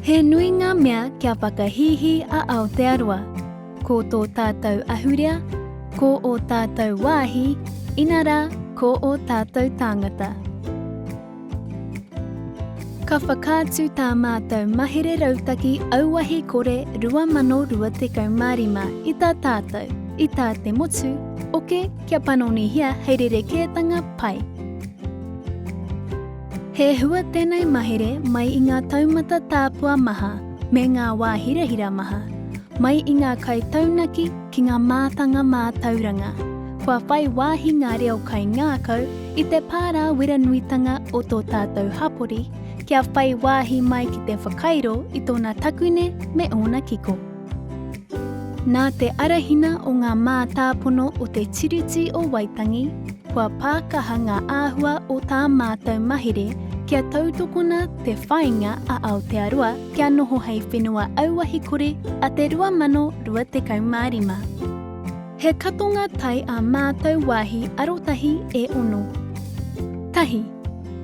He nui ngā mea kia whakahīhī a Aotearoa. Ko tō tātou ahurea, ko ō tātou wāhi, inarā, ko ō tātou tāngata. Ka whakaatu tā mātou Mahere Rautaki Auahi Kore 2025 i tā tātou, i tā te motu, oke kia panonihia hei rerekētanga pai. He hua tēnei mahere mai i ngā taumata tāpua maha me ngā wā hirahira maha, mai i ngā kaitaunaki ki ngā mātanga mātauranga. Kua whai wāhi ngā reo kaingākau i te pārāweranuitanga o tō tātou hapori kia whai wāhi mai ki te whakairo i tōna takune me ōna kiko. Nā te arahina o ngā mātāpono o Te Tiriti o Waitangi, kua pākaha ngā āhua o tā mātou mahere kia tautokona te whāinga a Aotearoa kia noho hei whenua auahi kore a te 2025. He katonga tai ā mātou wāhi arotahi e ono. Tahi,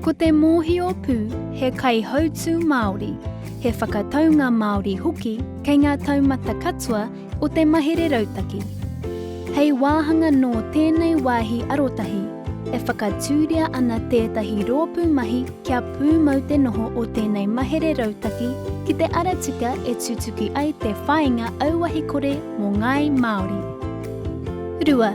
ko te mōhio pū he kaihautū Māori, he whakataunga Māori hoki kei ngā taumata katoa o te mahere rautaki. Hei wāhanga nō tēnei wāhi arotahi, e whakatūria ana tētahi rōpū mahi kia pūmau te noho o tēnei mahere rautaki ki te ara tika e tutuki ai te whāinga auahi kore mō ngāi Māori. 2.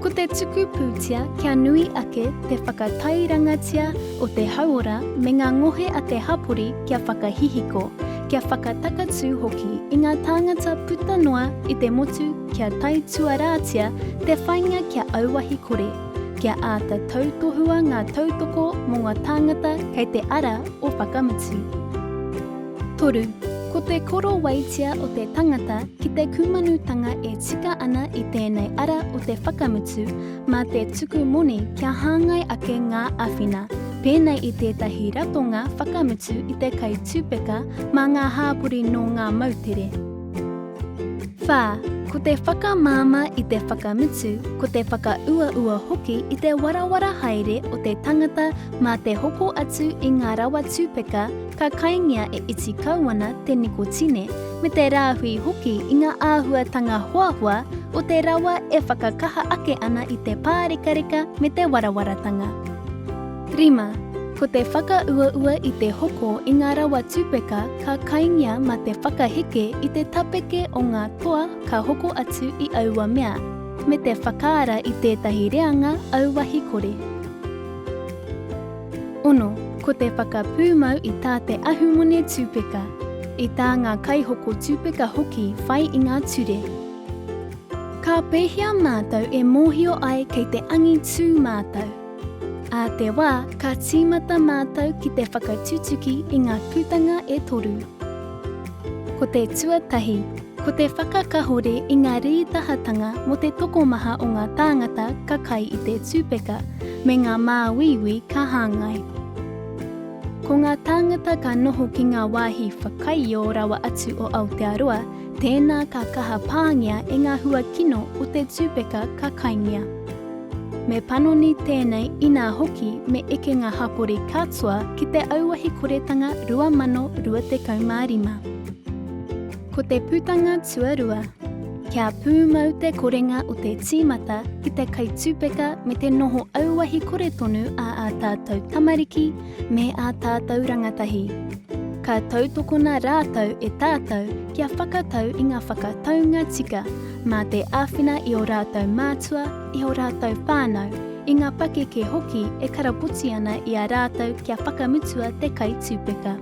Ko te tuku pūtea kia nui ake te whakatairangatia o te hauora me ngā ngohe a te hapori kia whakahihiko, kia whakatakatū hoki i ngā tāngata puta noa i te motu kia taituarātia te whainga kia auahi kore, kia āta tautohua ngā tautoko mō ngā tāngata kei te ara o whakamutu. 3. Ko te korowaitia o te tangata ki te kumanutanga e tika ana i tēnei ara o te whakamutu mā te tuku moni kia hāngai ake ngā āwhina, pēnei i tētahi ratonga whakamutu i te kai tupeka mā ngā hāpori nō ngā moutere. 4. Ko te whakamāmā i te whakamutu, ko te whakauaua hoki i te warawara haere o te tangata mā te hoko atu i ngā rawa tupeka ka kaingia e iti kau ana te nikotine, me te rāhui hoki i ngā āhuatanga hoahoa o te rawa e whakakaha ake ana i te pārekareka me te warawaratanga. 5. Ko te whakauaua i te hoko i ngā rawa tupeka ka kaingia mā te whakaheke i te tapeke o ngā toa ka hoko atu i aua mea, me te whakaara i tētahi reanga auahi kore. 6. Ko te whakapūmau i tā te ahumoni tupeka, i tā ngā kaihoko tupeka hoki whai i ngā ture. Ka pēhea mātou e mōhio ai kei te angitū mātou? Ā te wā ka tīmata mātou ki te whakatutuki i ngā putanga e toru. Ko te tuatahi, ko te whakakahore i ngā rītahatanga mō te tokomaha o ngā tāngata ka kai i te tupeka me ngā māuiui ka hāngai. Ko ngā tāngata ka noho ki ngā wāhi whakaio rawa atu o Aotearoa, tēnā ka kaha pāngia e ngā hua kino o te tupeka ka kaingia. Me panoni tēnei inā hoki me eke ngā hapori katoa ki te auahi koretanga 2025. Ko te putanga tuarua, kia pūmau te korenga o te tīmata ki te kai tupeka me te noho auahi kore tonu a ā tātou tamariki me ā tātou rangatahi. Ka tautokona rātou e tātou kia whakatau i ngā whakataunga tika mā te āwhina i ō rātou mātua, i ō rātou whānau, i ngā pakeke hoki e karapoti ana i a rātou kia whakamutua te kai tupeka.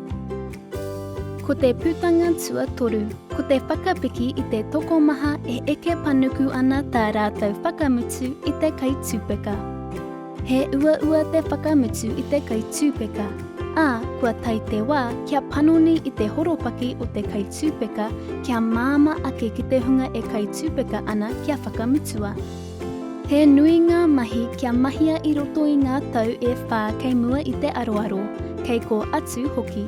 Ko te putanga tuatoru, ko te whakapiki i te tokomaha e eke panuku ana tā rātou whakamutu i te kai tupeka. He uaua te whakamutu i te kai tupeka, ā, kua tae te wā kia panoni i te horopaki o te kai tupeka kia māmā ake ki te hunga e kai tupeka ana kia whakamutua. He nui ngā mahi kia mahia i roto i ngā tau e whā kei mua i te aroaro, kei kō atu hoki.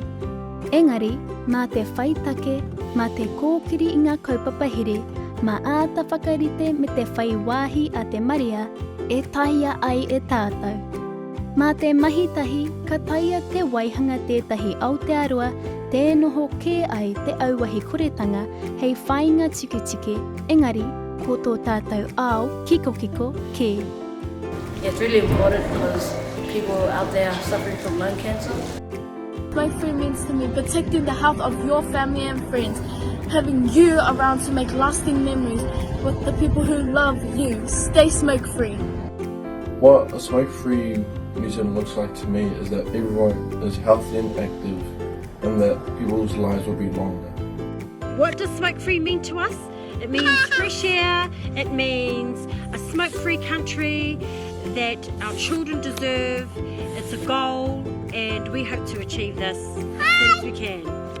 Engari, mā te whai take, mā te kōkiri i ngā kaupapa here, mā āta whakarite me te whai wāhi a te marea e taea ai e tātou. Mā te mahi tahi ka taea te waihanga tētahi Aotearoa tē noho kē ai te auahi koretanga hei whāinga tiketike, engari ko tō tātou ao kikokiko kē. Yeah, it's really important because people out there are suffering from lung cancer. Smoke free means to me protecting the health of your family and friends, having you around to make lasting memories with the people who love you. Stay smoke free. What a smoke-free New Zealand looks like to me is that everyone is healthy and active and that people's lives will be longer. What does smoke-free mean to us? It means fresh air, it means a smoke-free country that our children deserve. It's a goal and we hope to achieve this as soon as we can.